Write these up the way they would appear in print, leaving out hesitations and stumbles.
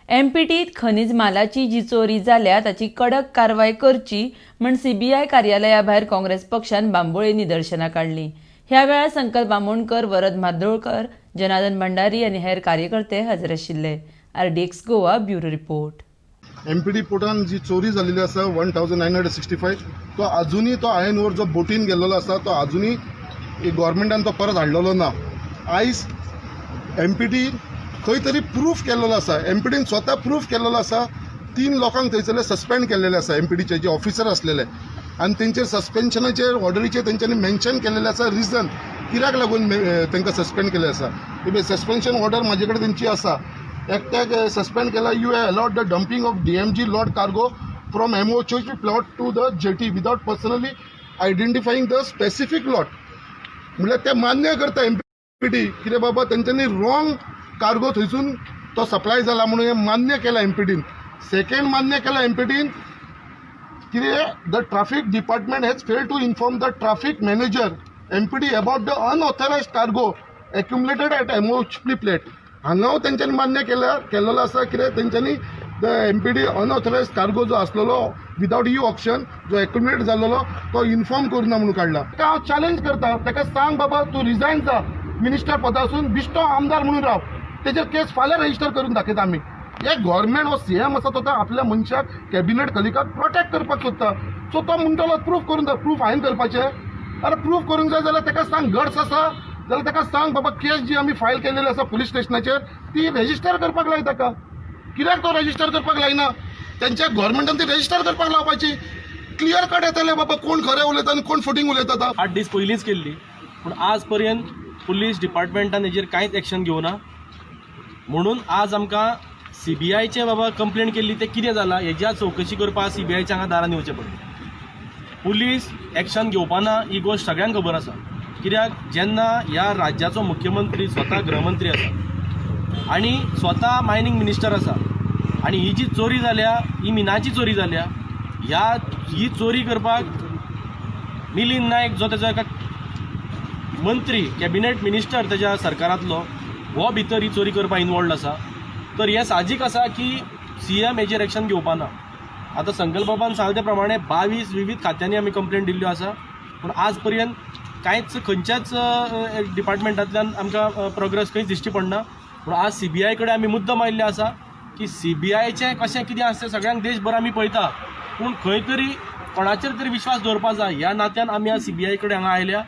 एमपीटीत खनीज मालाची जी चोरी जाल्या ताची कडक कारवाय करची म्हण सीबीआय कार्यालया भायर काँग्रेस पक्षान बांबोळे निदर्शनां काडली. ह्या वेळार संकल्प आमोणकर, वरद म्हार्दोळकर, जनार्दन भंडारी आनी हेर कार्यकर्ते हजर आशिल्ले. RDX Goa bureau report. MPT पोर्टान जी चोरी जाल्ली आसा 1965, तो अजुनूय तो आयर्न ओर जो बोटीन गेल्लो आसा तो अजुनूय गव्हर्मेंटान तो परत हाडलेलो ना. आयज एमपीटी खंय तरी प्रूफ केल्लो आसा, एमपीटीन स्वता प्रूफ केल्लो आसा. तीन लोकांक थंयसरले सस्पेंड केल्लेले आसा, एमपीटीचे जे ऑफिसर आसलेले, आनी तेंचेर सस्पेन्शनाचेर ऑर्डरीचेर तेंच्यांनी मेन्शन केल्लेलें आसा रिजन कित्याक लागून तांकां सस्पेंड केल्लें आसा. सस्पेन्शन ऑर्डर म्हाजे कडेन तेंची आसा. एकट्याक सस्पेंड केला, "You allowed the dumping of DMG lot cargo from MOHP port to the jetty without personally identifying the specific lot." म्हणल्यार ते मान्य करता एमपीटी कितें बाबा तेंच्यांनी रॉंग कार्गो थंयसून तो सप्लाय जाला म्हणून हें मान्य केलां एमपीटीन. सेकंड मान्य केलां एमपीटीन कितें, "The traffic department has failed to inform the traffic manager MPT about the unauthorised cargo accumulated at MOHP port." हांगा तेंच्यांनी मान्य केलेलो आसा कितें तेंच्यांनी the MPT unauthorised cargo जो आसलेलो विदावट ई ऑक्शन जो एक्युमुलेट जाल्लो तो इन्फॉर्म करुना म्हणून काडला. ताका हांव चॅलेंज करता, ताका सांग बाबा तूं रिजायन जा मिनिस्टर पदासून, बिश्टो आमदार म्हणून राव. तेजेर केस फाल्यां रजिस्टर करून दाखयता आमी. हे गव्हर्मेंट हो सीएम आसा, तो आपल्या मनशाक, कॅबिनेट कलिगाक प्रोटेक्ट करपाक सोदता. सो तो म्हणटलो प्रूफ करून, प्रूफ हांवें करपाचें? अरे, प्रूफ करूंक जाय जाल्यार ताका सांग, गट्स आसा जाल्यार ताका सांग बाबा, केस जी आमी फायल केलेली आसा पुलीस स्टेशनाचेर ती रेजिस्टर करपाक लाय ताका. कित्याक तो रेजिस्टर करपाक लायना? तेंच्या गव्हर्मेंटान ती रेजिस्टर करपाक लावपाची. क्लियर कट येतले बाबा कोण खरें उलयता आनी कोण फटींग उलयता आतां. 8 दीस पयलींच केल्ली, पूण आज पर्यंत पुलीस डिपार्टमेंटान हेजेर कांयच एक्शन घेवना. म्हणून आज आमकां सीबीआयचे बाबा कंप्लेन केल्ली तें कितें जालां हेजी आज चवकशी करपाक सीबीआयच्या हांगा दारान येवचें पडलें. पुलीस एक्शन घेवपाना ही गोश्ट सगळ्यांक खबर आसा, कित्याक जेन्ना ह्या राज्याचो मुख्यमंत्री स्वता गृहमंत्री आसा आनी स्वता मायनींग मिनिस्टर आसा आनी ही जी चोरी जाल्या ही मिनाची चोरी जाल्या, ह्या ही चोरी करपाक मिलिंद नायक जो तेजो एका मंत्री, कॅबिनेट मिनिस्टर तेज्या सरकारांतलो, हो भितर ही चोरी करपाक इनवॉल्ड आसा, तर हें साहजीक आसा की सी एम हेजेर एक्शन घेवपाना. आतां संकल्प बाबान सांगले ते प्रमाणे 22 विवीध खात्यांनी आमी कंप्लेन दिल्ल्यो आसा, पूण आज पर्यंत कांयच खंयच्याच डिपार्टमेंटांतल्यान आमकां प्रोग्रेस खंयच दिश्टी पडना. पूण आज सीबीआय कडेन आमी मुद्दम आयिल्ले आसा की सीबीआयचें कशें कितें आसा तें सगळ्यांक देशभर आमी पळयता, पूण खंय तरी कोणाचेर तरी विश्वास दवरपा जाय. ह्या नात्यान आमी आज सीबीआय कडेन हांगा आयल्या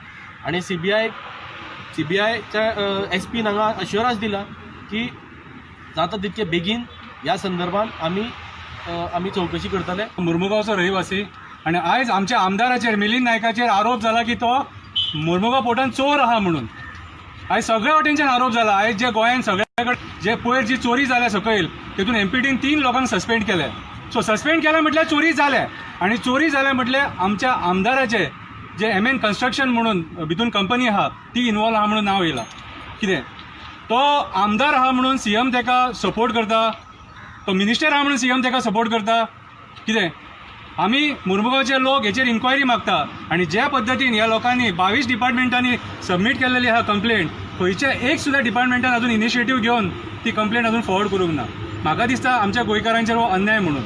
आनी सीबीआयच्या एस पीन हांगा अश्योरन्स दिला की जाता तितके बेगीन ह्या संदर्भात आमी चवकशी करतले. मुर्मुगांवचो रहिवासी आनी आयज आमच्या आमदाराचेर, मिलिंद नायकाचेर आरोप जाला की तो मुर्मुगांव पोर्टान चोर आहा म्हणून. आयज सगळ्या वटेनच्यान आरोप जाला. आयज जे गोंयान सगळ्या कडेन जे पयर जी चोरी जाल्या सकयल, तेतून एमपीटीन तीन लोकांक सस्पेंड केले. सो सस्पेंड केले म्हटल्यार चोरी जाल्या आनी चोरी जाल्या म्हटल्यार आमच्या आमदाराचे जे एम एन कन्स्ट्रक्शन म्हणून भितून कंपनी आहा ती इनवॉल्व आहा म्हणून नांव येयलां. कितें तो आमदार आहा म्हणून सीएम ताका सपोर्ट करता? तो मिनिस्टर आहा म्हणून सीएम ताका सपोर्ट करता? कितें आमी मुर्मुगांवचे लोक हेचेर इन्क्वायरी मागता आनी ज्या पद्दतीन ह्या लोकांनी 22 डिपार्टमेंटांनी सबमीट केल्लेली आहा कंप्लेंट, खंयच्या एक सुद्दां डिपार्टमेंटान अजून इनिशिएटीव घेवन ती कंप्लेंट अजून फॉरवर्ड करूंक ना. म्हाका दिसता आमच्या गोंयकारांचेर हो अन्याय म्हणून.